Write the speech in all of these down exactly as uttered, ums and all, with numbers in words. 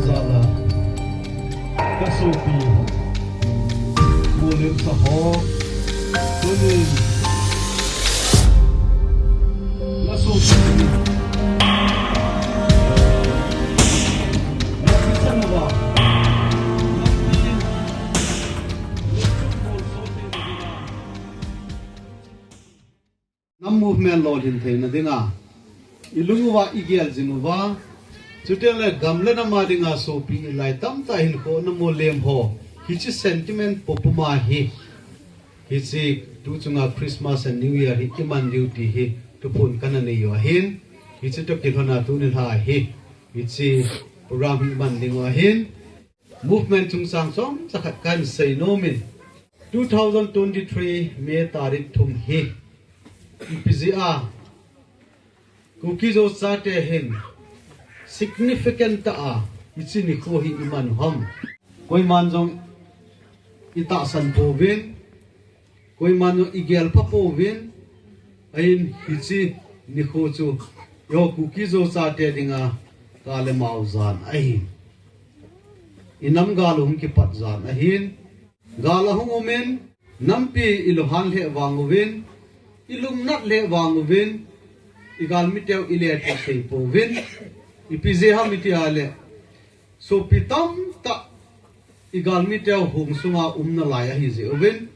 Zala, ka sopi, Molem Saho, Tunin, ka sopi, Napi Sanwa, Napi, Nam movement lolhin theina dinga, i lung uva, i gel jing uva, chuteng le gam le nam a dinga sopi i lai tamtah hinkho na Molem ho, hiche sentiment popuma hi, hiche tu chunga Christmas and New Year hi i man diu ti hi, thuphon kana nei u ahin, hiche toh kilhona tuni lha hi, hiche program hi i man ding u ahin, movement chungchang chomcha khat kan sei nom in, two thousand twenty-three May tarik thum hi, ipi jeh a Kuki Zo chate hin significant tah a hiche nikho hi i man u ham. Koiman jong i tahsan pouvin, koiman jong i gel pha pouvin, ahin hiche nikho chu, eiho Kuki Zo chate dinga, ka le mao jan ahin. I nam gal u hung kipat jan ahin. Gal ahung umin, nampi i lunghan lheh vang uvin, i lungnat lheh vang uvin, i galmi teu i lethuh thei pouvin, ipi jeh ham iti a le, sopi tamtah i galmi teu hung sunga um nalai ahi jeh uvin,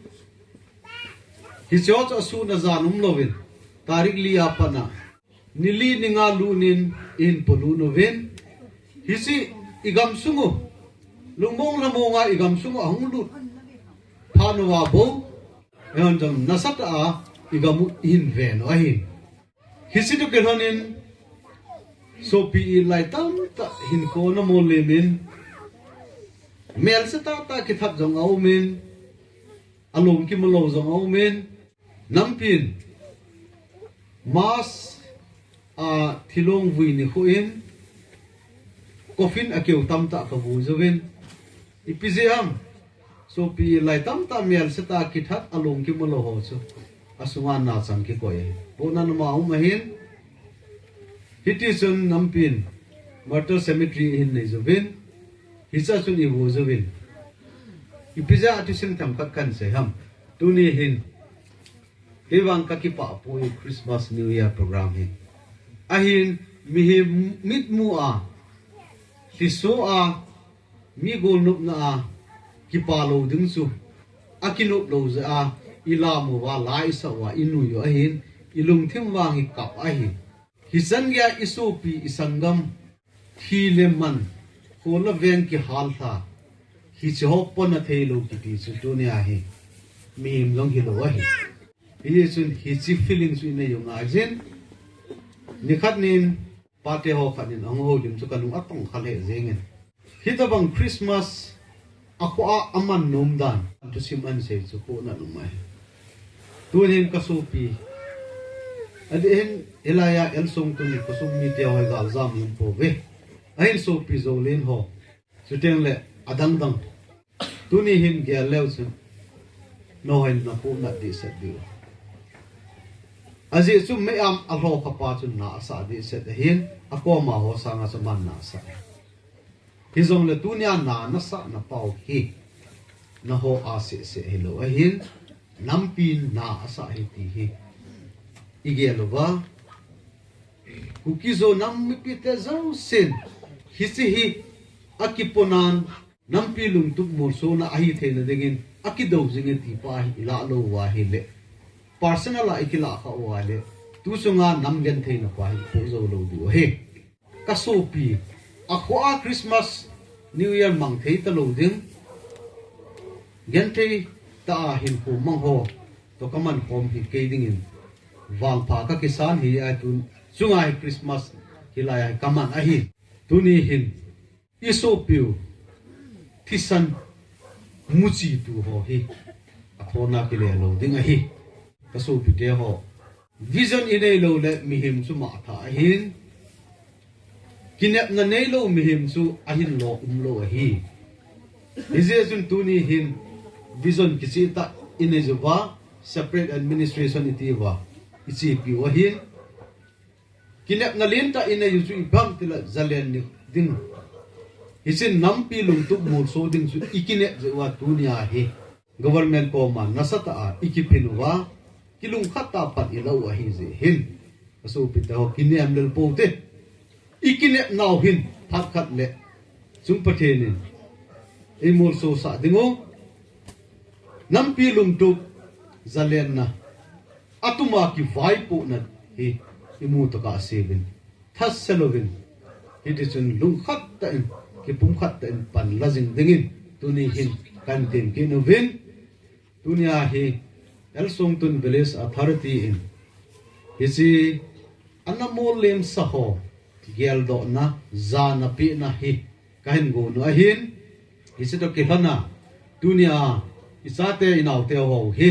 hiche ho chu asun ajan um louvin, tarik li a pat a, ni li ni nga lut in i hin polut uvin, hiche i gamsung u, lungmong lhamonga i gamsung u ahung lut phat uva bou, eihon jong nasatah a i gam u i hin ven u ahi. Hiche toh kilhon in, sopi i lai tamtah hinkho na Molem in, melse tahtah kithat jong aumin, along kimalou jong aumin, nampin, March a thilong vui nikho in, coffin akeu tamtah kavui jouvin, ipi jeh ham, sopi lai tamtah melse tah kithat along kimalou ho chu, asunga nachang kikoi ahi. Pohnat ma um ahin, hitichun nampin, Martyr Cemetery i hin nei jouvin, hichea chun i vui jouvin, ipi jeh a thusim themkhat kan sei ham, tuni hin, kei vang ka kipah poi Christmas New Year program hi. Ahin mihem mitmu a, lhiso a, mi golnopna a, kipah lou ding chu, akinop lou jeh a, i lam uva, la i sah uva, i nui u ahin, i lungthim vang hi kap ahi. Hichan geiya i sopi i sanggam, thi le man, khol le veng kihallha, hiche ho pona theilou kiti chu tunia hi mihem jong hilou ahi. Hichun hiche feeling chu i nei u ngai jin. Nikhat nin, pate ho khat nin ahung houlim chu ka lung atong kha lheh jengin. Hitobang Christmas akhoa aman nom dan thusim ansei chu pohnat um ahi. Tunin ka sopi, adeh hin hilaiya Elsong tuni khosung mite ho hi galjam um pouve. Ahin sopi Zolen ho, chuteng le adangdang, tuni hin gel leu chun, nangho hin na pohnat dehset diu. Ajeh chu mei-am alhokhapa chun na asah dehset ahin, akoma ho sanga chu aman na asah. Hijongle tunia na nasah napau hi, naho a sehseh hilou ahin, nampin na asah ahi ti hi i gel uva, Kuki Zo nam mipite jousen hiche hi akiponan, nampi lungtup molsona ahi theina dingin akidou jinge ti pa hi i lah lou uva ahile, personal a i kilah khah uva ahile, tu chunga nam gentheina pa hi i poh jou lou diu ahi. Ka sopi, akhoa Christmas, New Year mang thei talou ding, genthei tah a hinkho mang ho toh ka mankhom hi kei dingin vangpha ka kisan hi, ahi tun chunga hi Christmas hilaiya hi ka man ahi. Tuni hin i sopiu thisan muchitu ho hi athona kile lou ding ahi. Ka sopite ho, vision i neilou le mihem chu mangthah ahin, kinepna neilou mihem chu ahinlo umlou ahi. Hijeh chun tuni hin vision kichehtah i nei uva, separate administration i ti uva, i chepiu ahin, kinepna lentah i nei u chu ipi ham itile Zalen ni ding, Hichun nampi lungtup molso ding chu ikinep jeh uva tunia hi government koma nasatah a ikiphin uva, kilungkhat tah a pan ila u ahi jeh hin, asopi teho, kinem lel pou te. Ikinep nau hin phat khat le chung Pathen in eimolso sah ding u, nampi lungtup, zalenna, atuma kivaipohna hi imu tokah a seuvin, thase louvin, hitichun lungkhat tah in, kipumkhat tah in pan la jing dingin tuni hin kahin temkit uvin. Tunia hi L. Songtun Village Authority in hiche ana mol lemsa ho geldohna, jana pehna hi kahin gon u ahin, hiche toh kilhona tunia ichate inaote ho hi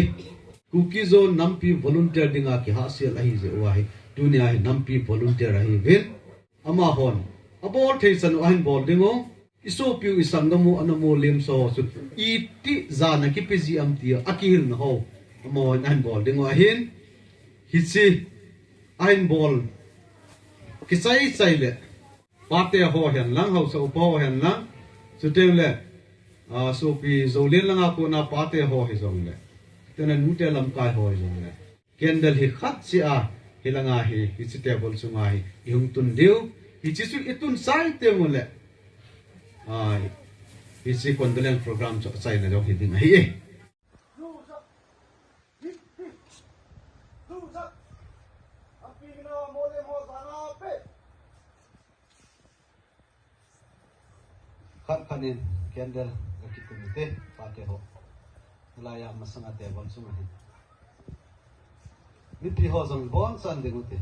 Kuki-Zo nampi volunteer dinga kihahsel ahi jeh uva hi, tunia hi nampi volunteer ahiuvin. Amahon abol thei chan u ahin bol ding u, isopiu isanggam u ana mol lemsa ho chu itih jana kipe ji am tia akihilna ho amahon ahin bol ding u ahin, hiche ahin bol kichai chai le pate ho hen lang, haosa upa ho hen lang, chuteng le, ah, sopi Zolen langa kona pate ho hijongle, tena nute lamkai ho hijongle, candle hi khat cheh a, hilanga hi, hiche table chunga hi ihung tun diu. Hiche chu itun chai teng ule, ah, hiche condolence program chu achaina jong hi ding ahi e. Khat khat in candle akitun ute, pate ho. Hilaiya masanga table chunga hin mipi ho jong bonchan ding ute.